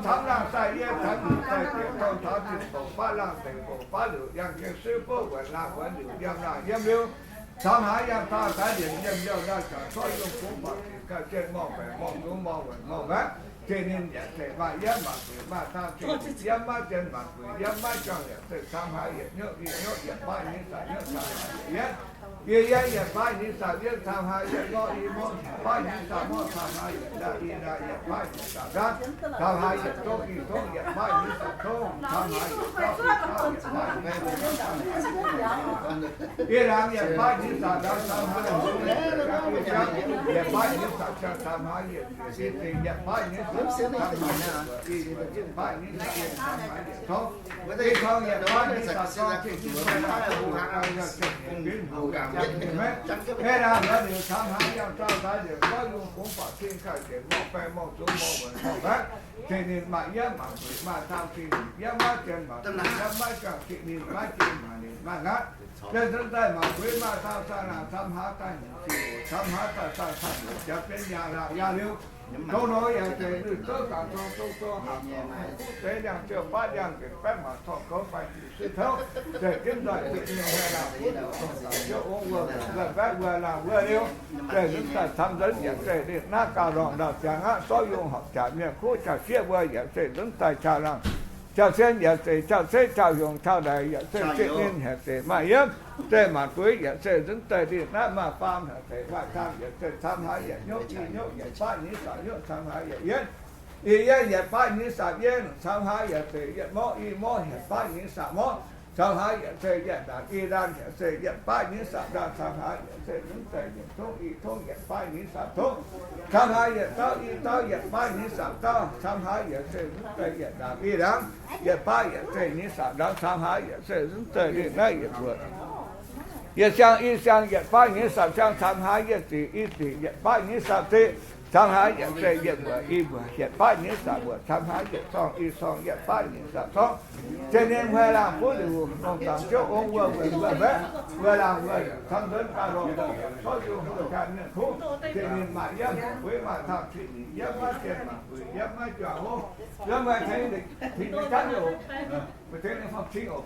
Camv laangh sai yie, camv liuc sai diex, tong taux zinh douc baav laangh deic-bung baav liuc, yangh gengh suiv buov wuonc laangh wuonc liuc, yiem laangh yiem liuz, camv haaix yangh dauh daaih lienc yiem liouh ndau jaax zorqv yungh bungx faatv zingh ganh jienv morngh baengc morngh zungx morngh wuonc morngh mbaeqv, zinh ninh yaac zeiz maaih yiem maaih buic maaih dangh, zinh ninh yiem maiv zien maaih buic yiem maiv juangc yaac zeiz camv haaix yietc nyouv i nyouv yietc baav nyei saac nyouv camv haaix yietc yietv. Yie yietv yietc baav nyei saac yietv camv haaix yietc ngorv i ngorv, baav nyei saac ngorv camv haaix yietc ndaauv i ndaauv, yietc baav nyei saac ndaauv camv haaix yietc tongv i tongv, yietc baav nyei saac tongv camv haaix yietc ndaauv i ndaauv, yietc baav nyei saac ndaauv camv haaix yietc i ndaauv, yietc baav nyei saac ndaauv camv haaix yietc tongv, yietc baav nyei saac camv haaix yietc zieqc, yietc baav nyei saac camv haaix yietc mbuoqc, i mbuoqc yietc baav nyei saac camv haaix yietc tongv. Deix tong yietc baav nyei saac tong, zinh ninh fai laangh buv liuc, fai laangh buv liuc, fai laangh buv liuc, camv haaix yangh dauh daaih liouc zorqv yungh bungx faatv zingh ganh jienv morngh baengc morngh zungx morngh wuonc morngh mbaeqv, zinh ninh maaih yiem maaih buic maaih dangh, zinh ninh yiem maiv zien maaih buic yiem maiv juangc, zinh ninh maiv jiem maaih ninh maiv ngatv. Yiem nzunc daaih maaih buic maaih dangh, zaangh laangh camv haaix daaih hnyouv zinh hoc, camv haaix daaih zaangh camv hnyouv jaax benx yaac laangh yaac liuz, dongh nor yaac zeiz lui zouv gaax zong zong zong haac, kuv deix liangh ziouc baav liangh nqenc baeqv maac torngv goux faix diuc suiv touv, zeiz ginv nzoih zinh ninh fai laangh buv liuc, dongh daaih ziouv ong wuov, wuov baeqv wuov laangh wuov liuz, zeiz nzunc daaih camv nzuonx yaac zeiz ninh naaiv gauh lorngh ndau ziangx aqv. Zorqv yungh horpc jaax mienh kuv jaax sieqv wuov yaac zeiz nzunc daaih jauv-laangh jauv-sien yaac zeiz jauv-ceqv jauv-hiuang jauv-ndaix yaac zeiz zinh ninh yaac zeiz maaih yiem, zeiz maanc buiv yaac zeiz nzunc daaih ninh naaiv maaih faam yaac zeiz maaih dangh yaac zeiz camv haaix yietc nyouv i nyouv yietc baav nyei saac nyouv camv haaix yietc yietv. Yie yietv yietc baav nyei saac yietv camv haaix yaac zeiz yietc morqv i morqv yietc baav nyei saac morqv camv haaix yaac zeiz yietc ndaangc i ndaangc yaac zeiz yietc baav nyei saac ndaangc camv haaix yaac zeiz nzunc daaih yietc tongv i tongv yietc baav nyei saac tongv camv haaix yietc dauh i dauh yietc baav nyei saac dauh camv haaix yaac zeiz nzunc daaih yietc ndaangc i ndaangc yietc baav yaac zeiz nyei saac ndaangc camv haaix yaac zeiz nzunc daaih ninh naaiv yietc mbuoqc yietc siang i siang yietc baav nyei saac siang camv haaix yietc ziqc i ziqc yietc baav nyei saac ziqc camv haaix yaac zeiz yietc mbuoqc i mbuoqc yietc baav nyei saac mbuoqc camv haaix yietc corngh i corngh yietc baav nyei saac corngv. Zinh ninh fai laangh buv liuc, longc zaangc ziouv ong wuov, wuov mbaeqv, wuov laangh wuov, camv nzuonx gauh lorngh zorqv yungh horpc jaax mienh kuv, zinh ninh maaih yiem maaih buic maaih camv, zinh ninh yiem maiv zien maaih buic yiem maiv juangc hov. Yiem maaih tengx ninh tengx ninh ganh oc, maaih tengx ninh fam cing oc.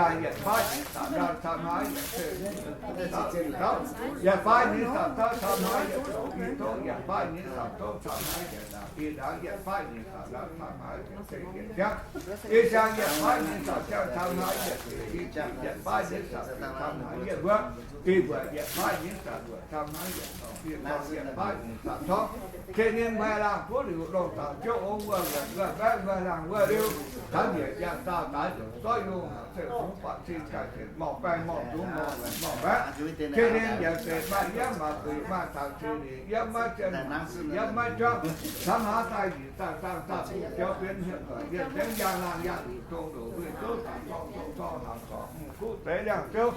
Yaangh yietc baaiv nyeic saauc ndaang camv haaix yietc zeiv, yietc baaiv nyeic saauc tauv camv haaix yietc zoux i tongv, yietc baaiv nyeic saauc tov camv haaix yietc ndaangc i ndaangc, yietc baaiv nyeic saauc ndaang camv haaix yietc zeiv yietc siang, i siang yietc baaiv nyeic saauc siang camv haaix yietc zeiv i ziepc, yietc baaiv nyeic saauc ziepc camv haaix yietc mbuo, i mbuoqc yietc baaiv nyeic saauc mbuoqc camv haaix yietc torngv, i torngv yietc baaiv nyeic saauc torngv. Cie ninh hmai laangh buv liuz longc taux ziouv ong wuov wuonh wuov mbaeqv wuov laangh wuov liuz, taux njiec yangh daauh daaix ziouc zorqv yungh haaix zeiv fungx buatc cing gaax sienx morh baengh morh zungx morh wuonh morh mbaeqv. Cie ninh yaac zeiz maaih yiem maaih guix maaih tangx cie ninh yiem maiv zien mangc guix yiem maiv juangv, camv haaix daaih njiec daaih zaangh daaih buv jauv bienv hietv doic yienh zengv yangh laangh yangh liuc dongh ndoqc wuic zouv zaangc zorqv zorqv zorqv hnaangx zorqv hungh kuv zeix liangh ziouv,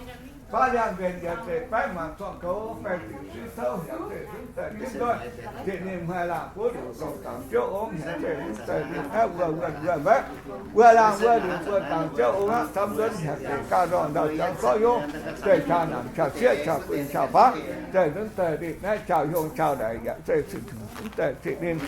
baav liangh mbenc yaac zeiz baeqv maanc zorqv goux baengh diuc siv touv yaac zeiz zunv daaih jienv nduov. Cie ninh hmai laangh buv liuz longc taux ziouv ong yaac zeiz zunv daaih liuz naaiv wuov wuonh wuov mbaeqv, wuov laangh wuov liuz wuov dangx ziouv ong aqv, camv nzuonx yaac zeiz gauh ndorngh ndau ziangx zorqv yungh, zeiz qaqv namx qaqv sieqv qaqv buic qaqv baav, zeiz zunv daaih liuz naaiv qaqv hiong qaqv ndaix yaac zeiz zunv daaih cie ninh,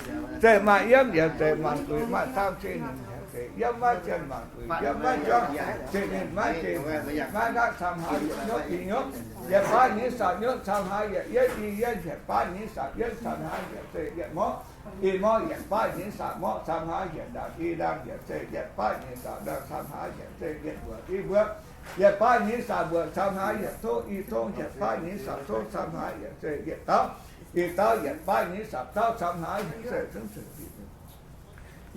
zeiz maaih yiem yaac zeiz maanc guix maaih camv cie ninh yaac zeiz yiem maiv zien maanc guix yiem maiv juangv, cie ninh maiv zeiz maiv nqaatv camv haaix yietc nyopv i nyopv, yietc baaiv nyeic saauc nyopv camv haaix yietc yietv i yietv, yietc baaiv nyeic saauc yietv camv haaix yietc zeiv yietc morqv, i morqv yietc baaiv nyeic saauc morqv camv haaix yietc ndaangc i ndaangc yietc zeiv yietc baaiv nyeic saauc ndaangc camv haaix yietc zeiv yietc mbuoqc i mbuoqc, yietc baaiv nyeic saauc mbuoqc camv haaix yietc tongv i tongv, yietc baaiv nyeic saauc tongv camv haaix yietc zeiv yietc dauh, i dauh yietc baaiv nyeic saauc dauh camv haaix yietc zeiv zunv zeiv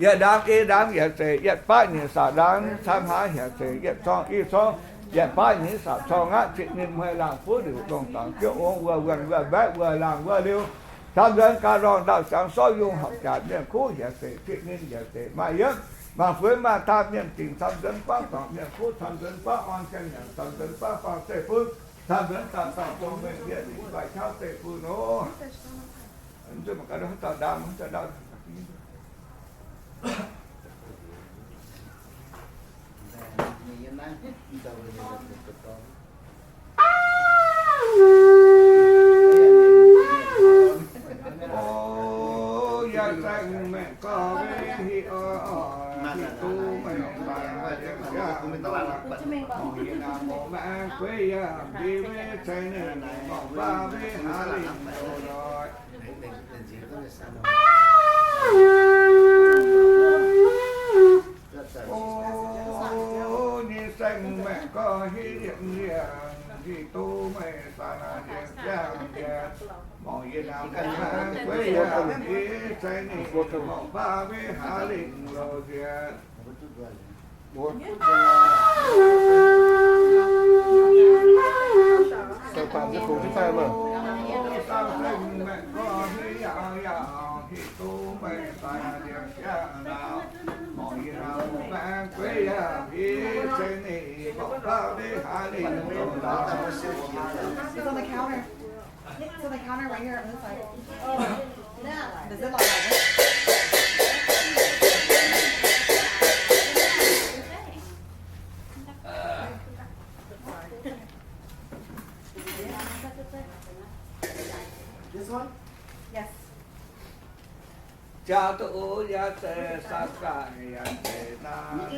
yietc ndaangc i ndaangc yietc zeiv yietc baaiv nyeic saauc ndaangc camv haaix yietc zeiv yietc corng i corng, yietc baaiv nyeic saauc corng aqv. Cie ninh hmai laangh buv liuz longc taux ziouv ong wuov wuonh wuov mbaeqv wuov laangh wuov liuz, camv nzuonx gauh ndorngh ndau-siangx sorv yungh horpc jaax mienh kuv yaac zeiz, cie ninh yaac zeiz maaih yiem, mangc fuix maaih taamh mienh dingc camv nzuonx buangv dorngc mienh kuv camv nzuonx buangv orn jien nyanc camv nzuonx buangv faang zeiv fun camv nzuonx daaih dauh zong mengh mienh ninh guaih qauv zeiv fun nor. Mv zuqc mangc gaax, dauh ndaam, dauh ndaam. O, yaac zaengc maengc gorx mbuo hieh oix, hieh duqv meih baac ziangh ziangh. Mangc yie naaiv mouc maengx gueix yaac mbi mbuo cai ninh mouc baac mbuo haaix lingh loz-loix. O, nyei saeng maengc gorx hieh liemh liangx, hieh duqv meih baac naaic ziangh ziangh njiec. Mangc yie naaiv mouc maengx gueix yaac mbi cai ninh mouc baac mbuo haaix lingh loz-loix. It's on the counter. It's on the counter right here on this side. The Ziploc bag. This one? Yes. Jaa duqv yaac zeiz saah gaax yaac zeiz naaiv.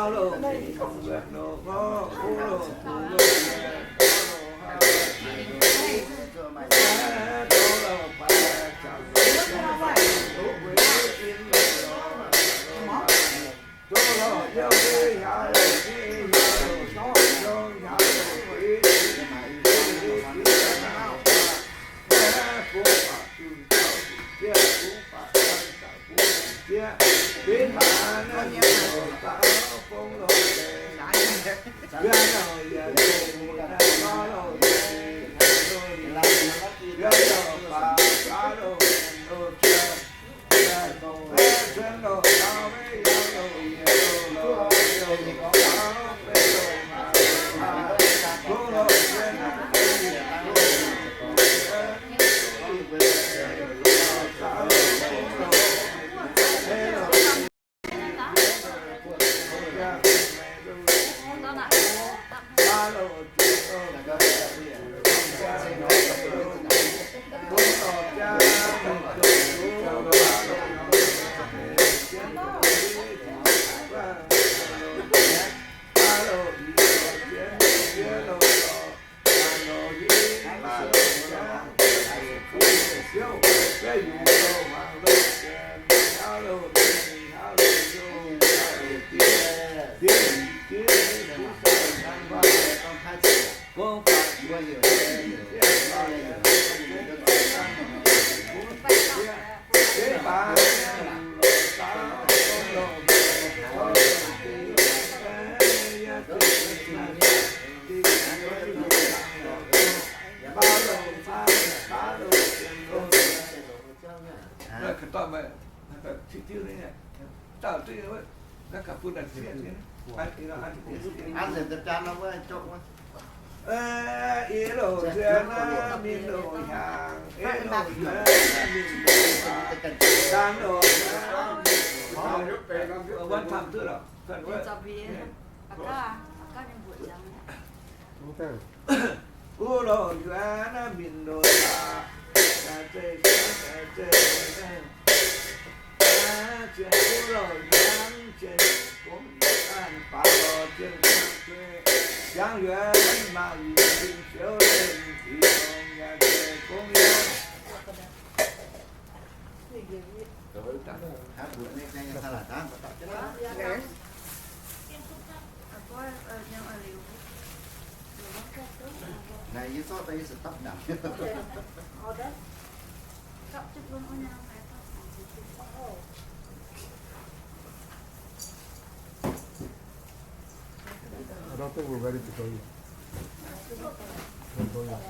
I don't think we're ready to go yet. Don't go yet.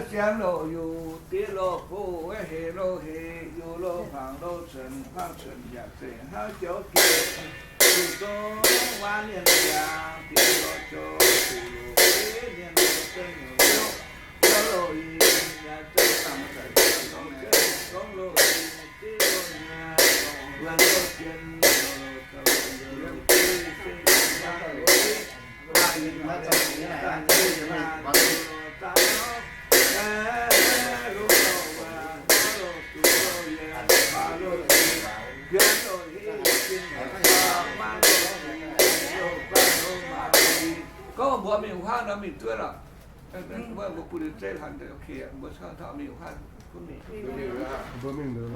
Siang loh yungh, diev loh gox, hec loh hec, yungh loh hmuangx loh cunx, hmuangx cunx yaac zeiz hnangv joux geh, zuqc zong waac mienh ziangx, diev loh joux, zuqc loh beiv mienh loh zengv nyungc, zoux loh ih yaac zeiz dangx zeix zong loh ih, diev loh nyaah, wuonh loh jienv, loh zoux loh deix se Gorngv mbuox mingh wuov haav nor mingh dueiv lorqc. Mbuo bun liuz zeiv hlan, ok, mbuo caux taux mingh wuov haav, gunv mingh. Mbuo mingh liuz.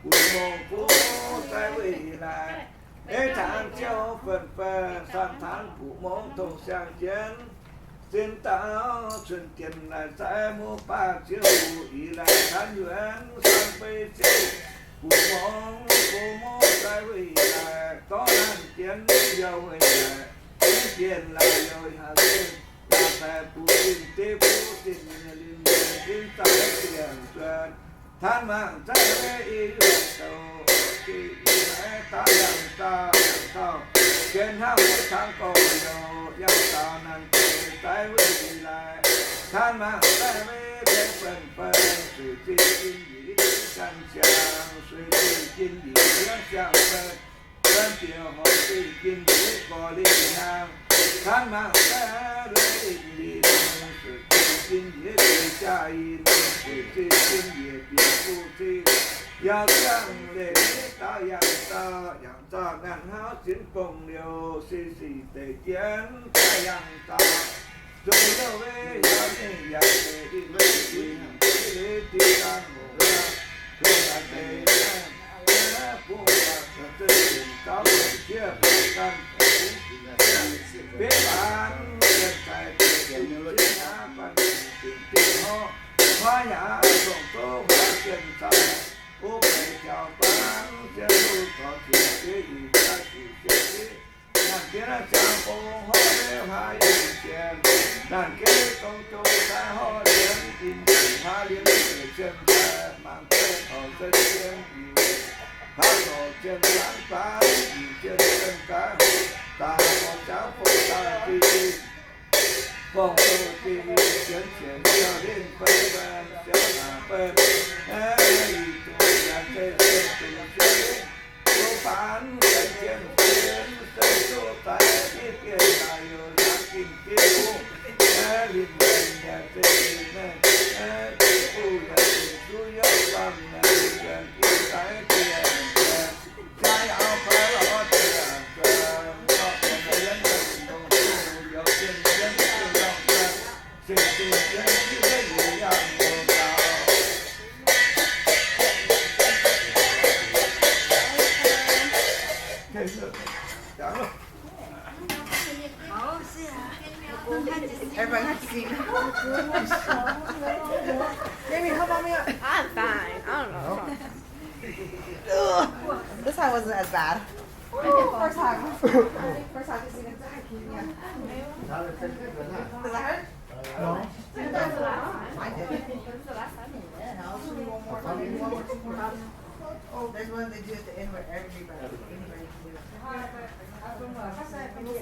Bungx mongh buv zai weih ih laai, ei tangx ziouv fenv fenv, san tangx bungx mongh dongh siang jienv, zinh dauh cunx dienx laaix zaaix muv baac ziouv ih laai tan yuonx, san bei ziouv bungx mongh buv mongh zai weih ih laai, dorh nanv dienx youh weih ih laai, dienx laaix youh ih haaix zinh, laaix daaih bungx zinh deix buv zinh nyei lingh, zinh zaaix dienx zuonx. Taan mangc zaiv i yuoqc douc, i naaiv daaih yangh dauh, yangh dauh, gengh hnangv wuov tangx gorx-youz, yangh dauh naanc deix zaiv wuov i laaix. Taan mangc zaiv mei deix fenv fenv, suix zinh jin yic ganh siang, suix zinh jin yic liangv siang-fenv, fenv bieqc horpc zinh jin yic gorx-liqv hnyangx. Taan mangc zaiv leiz-lingh, suix zinh jin yic bieqc jaa-in, suix zinh jin yic bieqc fuqv zinh. Yaac ziangh leiz-lingh daaih yangh dauh, yangh dauh ngaanh hnauv zinx gong liouh, sic sic deix jienv daaih yangh dauh. Zuqc youh wei yaac mingh yaac deix, i wei dingh deix, leiz dingh dangh hoc, hoc naaic deix, bung waac zuqc zinh gauv deix jieqv, bun ganh deix, benx baanx zienh zaic deix, zinh aqv, banh dingc dingh horv, huaav yaac longc zouv huaav zienh zaic, uv beic jaux baanx zien duqv zorc ziec deix, i jaa ziec deix, naanc diex naaiv ziangh bung horv leiz huaav yinh zienh, naanc geh dongh zouv daaih horv lienz, in huaav lienz ziec zienh zaic, mangc geh torc zienh zienh, huaav zorc zienh laanv baanx, i zienh zienh gaax, daaih horc jauv fongc daaih zinh, fongc doh zinh, sienx sienx ziouc linh fei fei, siouc haac fei, i zuqc yaac zeiz sienx zuqc sienx, zuqc baanx zeiz jienv sienx, zeiz zuqc daaih i bieqc daaih youc hnangv ginh diuv, linh linh yaac zeiz linh, buh yaac zeiz zuqc youc baamh naaic, yaac ginh daaih bieqc, jaaix auv fai lorz deix, zorqv dongh yienv dongh dongh duqv youc zinh yienv duqv lorngh daaih, zinh zinh yienv yienv yienv yangh longx gaux. Everyone has seen. Jamie, help mommy up. I'm fine. I don't know. This time wasn't as bad. First time. First time to see the back. Yeah. Does that hurt? No. I did. There's one they do at the end where everybody, anybody can do it.